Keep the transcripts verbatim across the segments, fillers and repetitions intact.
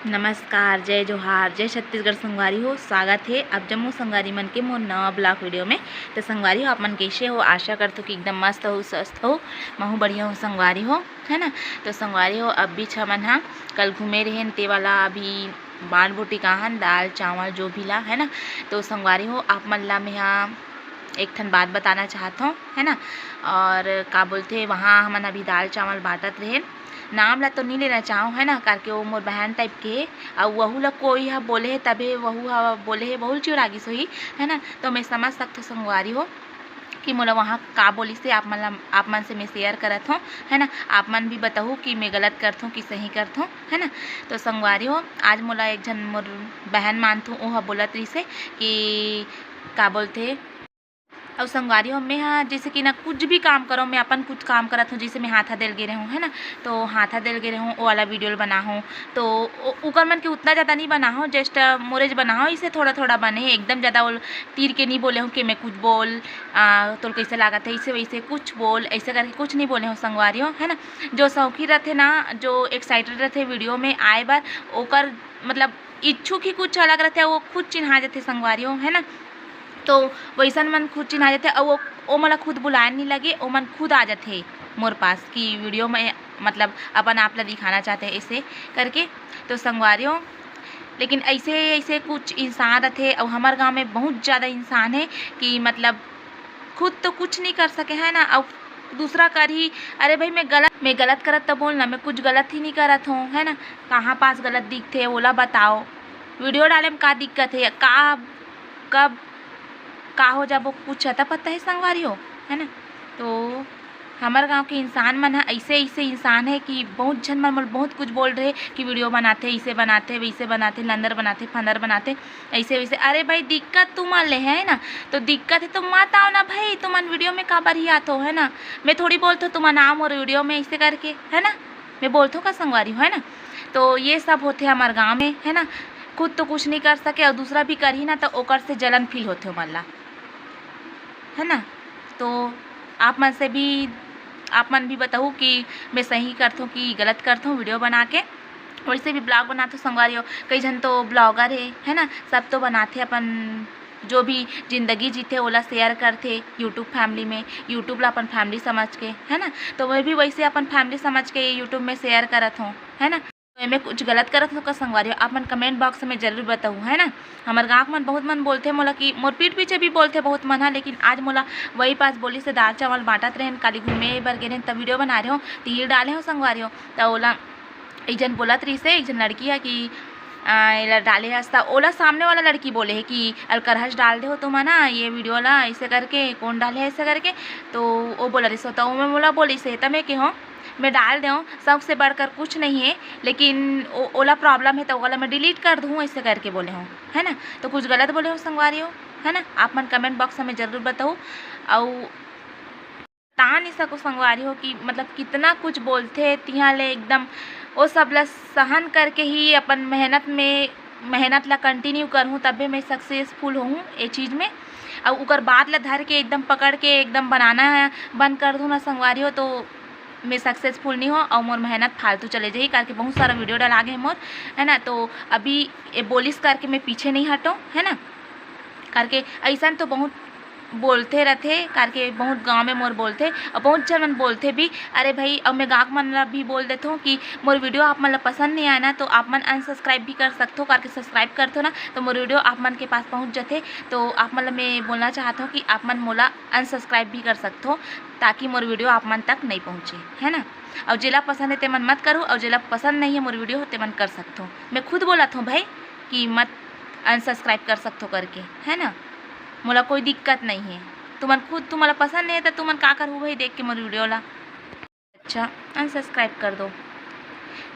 नमस्कार, जय जोहार, जय छत्तीसगढ़ संगवारी हो। स्वागत हे आप जम्मो संगवारी मन के मोर नवा vlog video में। तो संगवारी हो, आप मन कइसे हो? आशा करथों कि एकदम मस्त हो, स्वस्थ हो। महूँ बढ़िया हूँ संगवारी हो, है ना। तो संगवारी हो, अब बीच हमन हा कल घूमे रहेन, ते वाला अभी बाल बूटी का हन, दाल चावल जो भी ला, है ना। तो संगवारी हो, आप मन ला मैं हा एक ठन बात बताना चाहत हूँ, है ना। और का बोलथे, वहाँ हमन अभी दाल चावल बांटत रहेन, नाम ला तो नहीं लेना चाहूँ, है ना, करके वो मोर बहन type के हे। अउ वहू ला कोई हा बोले हे, तभे वहू हा बोले हे, वहू ला चिढ़ा गिस होही, है ना। तो मैं समझ सकथों संगवारी हो कि मोला वहाँ का बोलिस हे, आप मन ला, आप मन से मैं share करत हूँ, है ना। आप मन भी बताहू कि मैं गलत करथों कि सही करथों, है ना। तो संगवारी हो, आज मोला एक झन मोर बहन मानथों, ओह बोलत रहिस हे कि का बोलथे, अउ संगवारी हो, मैं हा जैसे कि ना कुछ भी काम करो, मैं अपन कुछ काम करत हूँ, जैसे मैं हाथा देल गे रहूँ, है ना, तो हाथा देल गे रहूँ, वो वाला video ल बनाहूँ, तो ओ-, ओकर मन के उतना ज़्यादा नहीं बनाहूँ, just, अ, मोरे ज बनाहूँ, इसे थोड़ा थोड़ा बने, एकदम ज़्यादा वो तीर के नहीं बोले हूँ कि मैं कुछ बोल, आ, तोर कैसे लागत है, ऐसे वैसे कुछ बोल, ऐसे करके कुछ नहीं बोले हूँ संगवारी हो, है ना। जो शौकीन रहते ना, जो excited रहते video में आए बर, ओकर मतलब इच्छुक ही कुछ अलग रहते, वो खुद चिन्हा जाते संगवारी हो, है ना। तो वैसन मन खुद चिन्हा जाथे, अउ वो, वो मोला खुद बुलाए नहीं लगे, वो मन खुद आ जाथे मोर पास कि video में मतलब अपन आप ला दिखाना चाहते हैं ऐसे करके। तो संगवारी हो, लेकिन ऐसे, ऐसे कुछ इंसान रहथे, अउ हमर गांव में बहुत ज़्यादा इंसान है कि मतलब खुद तो कुछ नहीं कर सके, है ना, अउ दूसरा करही। अरे भाई, मैं गलत, मैं गलत करत तो बोल ना, मैं कुछ गलत ही नहीं करत हूँ, है ना। कहाँ पास गलत दिखथे, ओला बताओ। Video डाले में का दिक्कत है, का, कब, का हो जाबो, कुछ अता पता है संगवारी हो, है ना। तो हमर गांव के इंसान मन ह ऐसे, ऐसे इंसान है कि बहुत झन मन मोला बहुत कुछ बोल रहे कि video बनाथे, ऐसे बनाथे, वैसे बनाथे, लंदर बनाथे, फंदर बनाथे, ऐसे वैसे। अरे भाई, दिक्कत तुमन ले है ना, तो दिक्कत है तो मत आओ ना भाई, तुमन video में काबर ही आथो, है ना। मैं थोड़ी बोलथो तुमन आओ मोर video में ऐसे करके, है ना। मैं बोलथो का संगवारी हो, है ना। तो ये सब होथे हमर गांव में, है ना। खुद तो कुछ नहीं कर सके और दूसरा भी करही ना, तो ओकर से जलन feel होथे ओमन ला, है ना। तो आप मन से भी, आप मन भी बताहू कि मैं सही करथों कि गलत करथों video बना के। वैसे भी vlog बनाथों संगवारी हो, कई झन तो blogger है, है ना, सब तो बनाथे अपन जो भी जिंदगी जीथे ओला share करथे YouTube family में, YouTube ला अपन family समझ के, है ना। तो मैं भी वैसे अपन family समझ के YouTube में share करत हूँ, है ना। तो एमे कुछ गलत करत हो का संगवारी हो, आप मन comment box में जरूर बताहू, है ना। हमर गाँव के मन बहुत मन बोलथे मोला कि मोर पीठ पीछे भी बोलथे बहुत मन हा, लेकिन आज मोला वही पास बोलिस हे दाल चावल बांटत रहेन, काली घूमे बर गे रहेन, त video बना रहे हो, त reel डाले हो संगवारी हो, त ओला एक झन बोलत रहिस हे, एक झन लड़की ह कि, आ, एला डाले हस, त ओला सामने वाला लड़की बोले हे कि अलकरहस डाल दे हो तुमन हा, ये video ला ऐसे करके, कौन डाले हे ऐसे करके, तो वो बोला रहिस हे, त ओमे मोला बोलिस हे, त मैं के हो, मैं डाल दे हो, शौक से बढ़कर कुछ नहीं है, लेकिन ओ-, ओला problem है, त ओला मैं delete कर दूँ, ऐसे करके बोले हो, है ना। तो कुछ गलत बोले हो संगवारी हो, है ना, आप मन comment box में जरूर बताहू। अउ बता नहीं सको संगवारी हो कि मतलब कितना कुछ बोलथे, तिहा ले एकदम वो सब ला सहन करके ही अपन मेहनत में, मेहनत ला continue करहूँ, तबे मैं successful होहूँ ये चीज़ में। अउ ओकर बात ला धर के एकदम पकड़ के एकदम बनाना है, बंद कर दूँ ना संगवारी हो, तो मैं successful नहीं हो और मोर मेहनत फालतू चले जाही, करके बहुत सारा video डला गे मोर, है ना। तो अभी ये बोलिस करके मैं पीछे नहीं हटो, है ना, करके ऐसा तो बहुत बोलथे रथे, करके बहुत गाँव में मोर बोलथे, और बहुत झन मन बोलथे भी। अरे भाई, और मैं गाँव मन ला भी बोल देथों कि मोर video आप मन ला पसंद नहीं आए ना, तो आप मन unsubscribe भी कर सकथो, करके subscribe करथो ना, तो मोर video आप मन के पास पहुँच जथे। तो आप मन ला मैं बोलना चाहत हूँ कि आप मन मोला unsubscribe भी कर सकथो, ताकि मोर video आप मन तक नहीं पहुँचे, है ना। और जेला पसंद है, ते मन मत करू, और जेला पसंद नहीं है मोर video, ते मन कर सकथो। मैं खुद बोलत हूँ भाई कि मत unsubscribe कर सकथो करके, है ना। मोला कोई दिक्कत नहीं है। तुमन खुद, तुमला पसंद नहीं है, तो तुमन का करहू भाई देख के मोर video ला? अच्छा, unsubscribe कर दो।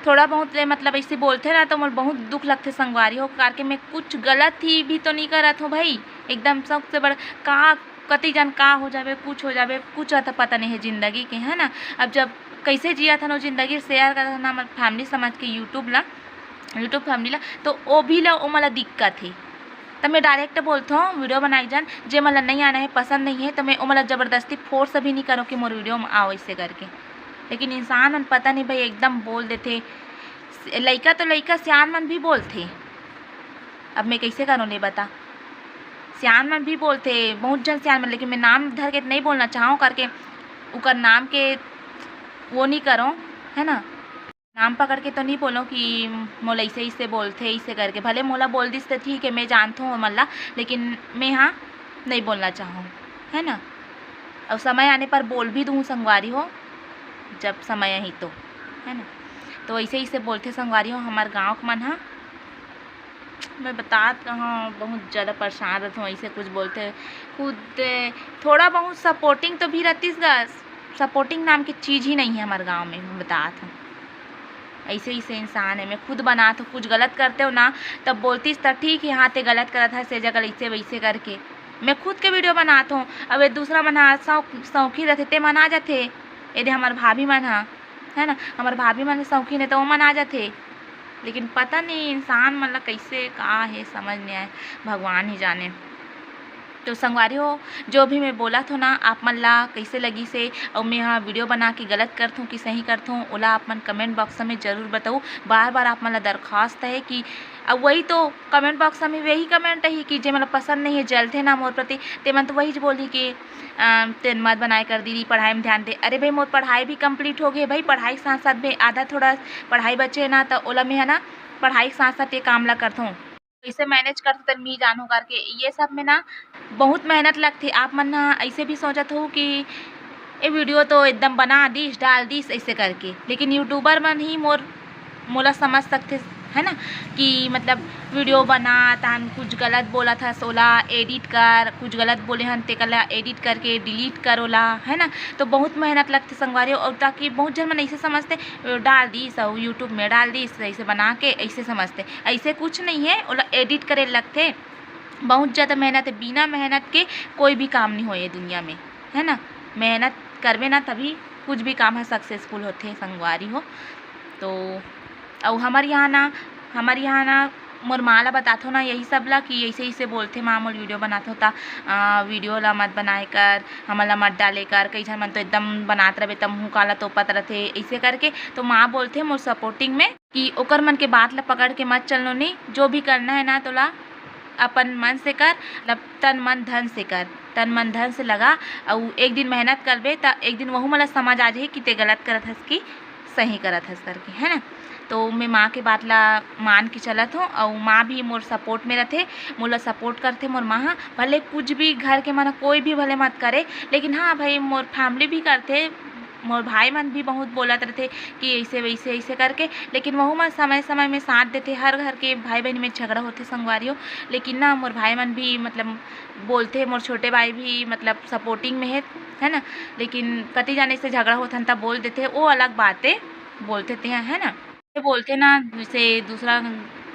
थोड़ा बहुत ले, मतलब, ऐसे बोलथे ना, तो मोला बहुत दुख लगथे संगवारी हो, करके मैं कुछ गलत ही भी तो नहीं करत हूँ भाई। एकदम शौक से बड़ का, कति जान का हो जाबे, कुछ हो जाबे, कुछ अता पता नहीं है जिंदगी के, है ना। अब जब कैसे जियत हन वो जिंदगी share करत हन हमर family समझ के YouTube ला, YouTube family ला, तो वो भी ला, वो मोला दिक्कत है। त मैं direct बोलथों, video बनाई जान, जे मोला नहीं आना है, पसंद नहीं है, तो मैं वो मोला जबरदस्ती force भी नहीं करो कि मोर video में आओ ऐसे करके। लेकिन इंसान मन पता नहीं भाई, एकदम बोल देथे, लइका तो लइका, सियान मन भी बोलथे। अब मैं कइसे करों ले बता, सियान मन भी बोलथे, बहुत झन सियान मन, लेकिन मैं नाम धर के नहीं बोलना चाहूँ करके, उकर नाम के वो नहीं करों, है ना, नाम पकड़ के तो नहीं बोलों कि मोला अइसे अइसे बोलथे, अइसे करके। भले मोला बोल दिस त ठीक है, मैं जानथों ओमन ला, लेकिन मैं हाँ नहीं बोलना चाहूँ, है ना। और समय आने पर बोल भी दूँ संगवारी हो, जब समय आही तो, है ना। तो अइसे अइसे बोलथे संगवारी हो हमर गाँव के मन ह। मैं बतात कहाँ, बहुत ज़्यादा परेशान रहथों, अइसे कुछ बोलथे। खुद थोड़ा बहुत सपोर्टिंग तो भी रहतीस गा, सपोर्टिंग नाम के चीज़ ही नहीं है हमर गाँव में, मैं बतात हूँ। अइसे अइसे इंसान है, मैं खुद बनात हूँ, कुछ गलत करते हो ना, तब बोलतीस त ठीक है, हाँ ते गलत करत हस, ए जगह अइसे वइसे करके। मैं खुद के वीडियो बनात हूँ, अब ये दूसरा मन ह शौक, शौकीन रहथे, ते मन आ जाथे, एदे हमर भाभी मन ह, है ना, हमर भाभी मन शौकीन है तो ओमन आ जाथे। लेकिन पता नहीं इंसान मन ला कइसे का है, समझ नहीं आए, भगवान ही जाने। तो संगवारी हो, जो भी मैं बोलत हूँ ना, आप मन ला कइसे लगिस हे, अउ मैं हा वीडियो बना के गलत करथूँ कि सही करथूँ, ओला आप मन कमेंट बॉक्स में जरूर बताऊ। बार बार आप मन ला दरखास्त है कि, अब वही तो कमेंट बॉक्स में वही कमेंट ही कि जे मन ला पसंद नहीं है, जलथे ना मोर प्रति, ते मन तो वही बोलही कि अ, तेन मत बनाए कर दीदी, पढ़ाई में ध्यान दे। अरे भाई, मोर पढ़ाई भी कंप्लीट हो गई भाई, पढ़ाई के साथ साथ में आधा थोड़ा पढ़ाई बचे ना, तो ओला मैं है ना, पढ़ाई के साथ साथ ये काम ला करथूँ। कैसे मैनेज करथूँ, तेन मी जानहूँ करके। ये सब में ना बहुत मेहनत लगथे। आप मन ना ऐसे भी सोचत हो कि ये वीडियो तो एकदम बना दिस, डाल दिस ऐसे करके, लेकिन यूट्यूबर मन ही मोर, मोला समझ सकथे, है ना, कि मतलब वीडियो बना, तहन कुछ गलत बोलत हस, ओला एडिट कर, कुछ गलत बोले हन, तेकर ला एडिट करके डिलीट कर ओला, है ना। तो बहुत मेहनत लगथे संगवारी हो, और ताकि बहुत झन मन ऐसे समझथे, डाल दिस अउ यूट्यूब में डाल दिस, ऐसे बना के ऐसे समझथे, ऐसे कुछ नहीं है, ओला एडिट करे लगथे। बहुत ज़्यादा मेहनत है, बिना मेहनत के कोई भी काम नहीं होए ये दुनिया में, है ना। मेहनत करबे ना, तभी कुछ भी काम है सक्सेसफुल होथे संगवारी हो। तो अउ हमर यहाँ ना, हमर यहाँ ना मोर माँ ला बताथों ना यही सब ला कि ऐसे ऐसे बोलथे माँ, मोर वीडियो बनाथों ता, आ, वीडियो ला मत बनाए कर, हमन ला मत डाले कर, कई झन मन तो एकदम बनात रहे तब मुँह काला तोपत रथे ऐसे करके। तो माँ बोलथे मोर सपोर्टिंग में कि ओकर मन के बात ला पकड़ के मत चलनो नी, जो भी करना है ना तोला अपन मन से कर, मतलब तन मन धन से कर, तन मन धन से लगा, अउ एक दिन मेहनत करबे त एक दिन वहू मन ला समझ आ जाही कि ते गलत करत हस कि सही करत हस करके, है ना। तो मैं माँ के बात ला मान के चलत हूँ, अउ माँ भी मोर सपोर्ट में रथे, मोला सपोर्ट करथे मोर माँ ह। भले कुछ भी घर के मन कोई भी भले मत करे, लेकिन हाँ भाई, मोर फैमिली भी करथे, मोर भाई मन भी बहुत बोलत रथे कि ऐसे वैसे ऐसे करके, लेकिन वहू मन समय समय में साथ देथे। हर घर के भाई बहन में झगड़ा होथे संगवारी हो, लेकिन ना मोर भाई मन भी मतलब बोलथे, मोर छोटे भाई भी मतलब सपोर्टिंग में है, है ना। लेकिन कति जाने से झगड़ा होथन त बोल देथे, वो अलग बात है, बोलथे ते, है ना। ये बोलथे ना, जैसे दूसरा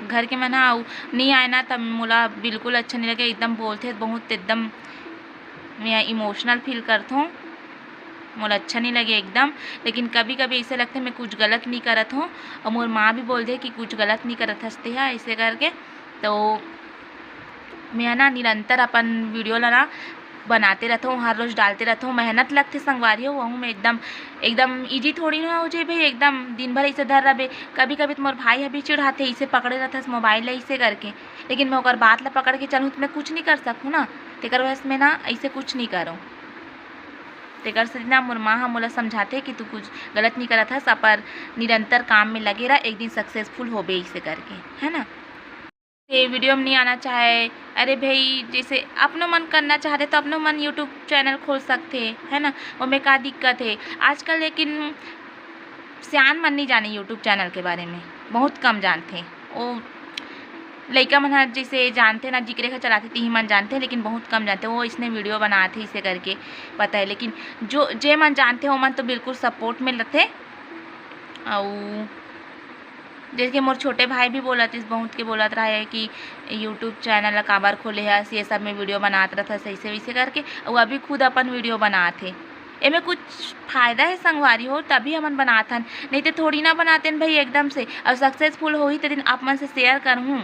घर के मन ह अउ नहीं आए ना, तब मोला बिल्कुल अच्छा नहीं लगे, एकदम बोलथे बहुत, एकदम मैं इमोशनल फील करथों, मोला अच्छा नहीं लगे एकदम। लेकिन कभी कभी ऐसे लगथे मैं कुछ गलत नहीं करत हूँ, और मोर माँ भी बोल दे कि कुछ गलत नहीं करत हस ते हा, ऐसे करके। तो मैं ना निरंतर अपन वीडियो ला ना बनाते रहथों, हर रोज डालते रहथों। मेहनत लगथे संगवारी हो, वहू में एकदम, एकदम ईजी थोड़ी ना हो जाए भाई, एकदम दिन भर ऐसे धर रहबे। कभी कभी तो मोर भाई ह भी चिढ़ाथे, इसे पकड़े रहथस मोबाइल ला इसे करके, लेकिन मैं ओकर बात ला पकड़ के चलूँ तो मैं कुछ नहीं कर सकूँ ना, तेकर वजह से मैं ना ऐसे कुछ नहीं करूँ। तेकर से ना मोर माँ ह मोला समझाथे कि तू कुछ गलत नहीं करत हस, पर निरंतर काम में लगे रह, एक दिन सक्सेसफुल होबे इसे करके, है ना। ये वीडियो में नहीं आना चाहे, अरे भाई, जैसे अपनो मन करना चाहते तो अपनो मन यूट्यूब चैनल खोल सकते, है ना, ओमे का दिक्कत है आजकल। लेकिन सियान मन नहीं जाने यूट्यूब चैनल के बारे में, बहुत कम जानते। वो लइका मन ह जैसे जानते ना, जिकरे घर चलाते तिही मन जानते, लेकिन बहुत कम जानते। वो इसने वीडियो बनाते इसे करके पता है, लेकिन जो, जे मन जानते ओमन तो बिल्कुल सपोर्ट में लेते। अउ जैसे कि मोर छोटे भाई भी बोलत इस, बहुत के बोलत रहे कि यूट्यूब चैनल ला काबर खोले हस, ये सब में वीडियो बनात रहत हस ऐसे वैसे करके, अउ अभी खुद अपन वीडियो बनात हे। एमे कुछ फायदा है संगवारी हो, तभी हमन बनात हन, नहीं तो थोड़ी ना बनाते न भाई एकदम से। और सक्सेसफुल होही ते दिन आप मन से शेयर करहूँ,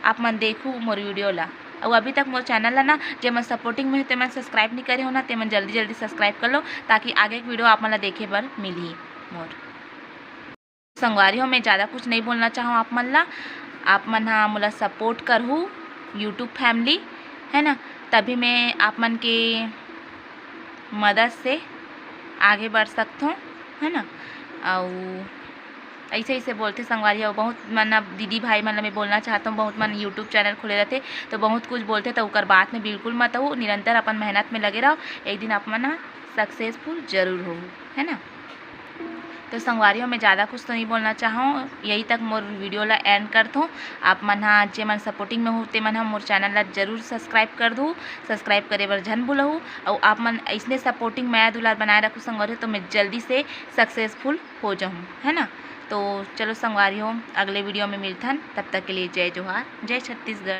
आप मन देखू मोर वीडियो ला। और अभी तक मोर चैनल ला ना, जे मन सपोर्टिंग में हो, ते मन सब्सक्राइब नहीं करे हो ना, ते मन जल्दी जल्दी सब्सक्राइब कर लो, ताकि आगे के वीडियो आप मन ला देखे बर मिलही मोर। संगवारी हो, मैं ज़्यादा कुछ नहीं बोलना चाहूँ आप मन ला। आप मन हा मोला सपोर्ट करहू, YouTube फैमिली, है ना, तभी मैं आप मन के मदद से आगे बढ़ सकथों, है ना। अउ ऐसे ऐसे बोलथे संगवारी हो, बहुत मन अब दीदी भाई मन ला मैं बोलना चाहता हूँ, बहुत मन YouTube चैनल खोले रहते तो बहुत कुछ बोलथे, तो ओकर बात में बिल्कुल मत हो, निरंतर अपन मेहनत में लगे रहो, एक दिन आप मन हा सक्सेसफुल जरूर हो, है ना। तो संगवारी हो, मैं ज़्यादा कुछ तो नहीं बोलना चाहूँ, यही तक मोर वीडियो ला एंड करथों। आप मन हा जे मन सपोर्टिंग में हो ते मन हा मोर चैनल ला जरूर सब्सक्राइब कर दू, सब्सक्राइब करे बर झन भूलहू। अउ आप मन ऐसने सपोर्टिंग मया दुलार बनाए रखू संगवारी हो, तो मैं जल्दी से सक्सेसफुल हो जाऊँ, है ना। तो चलो संगवारी हो, अगले वीडियो में मिलथन, तब तक के लिए जय जोहार, जय छत्तीसगढ़।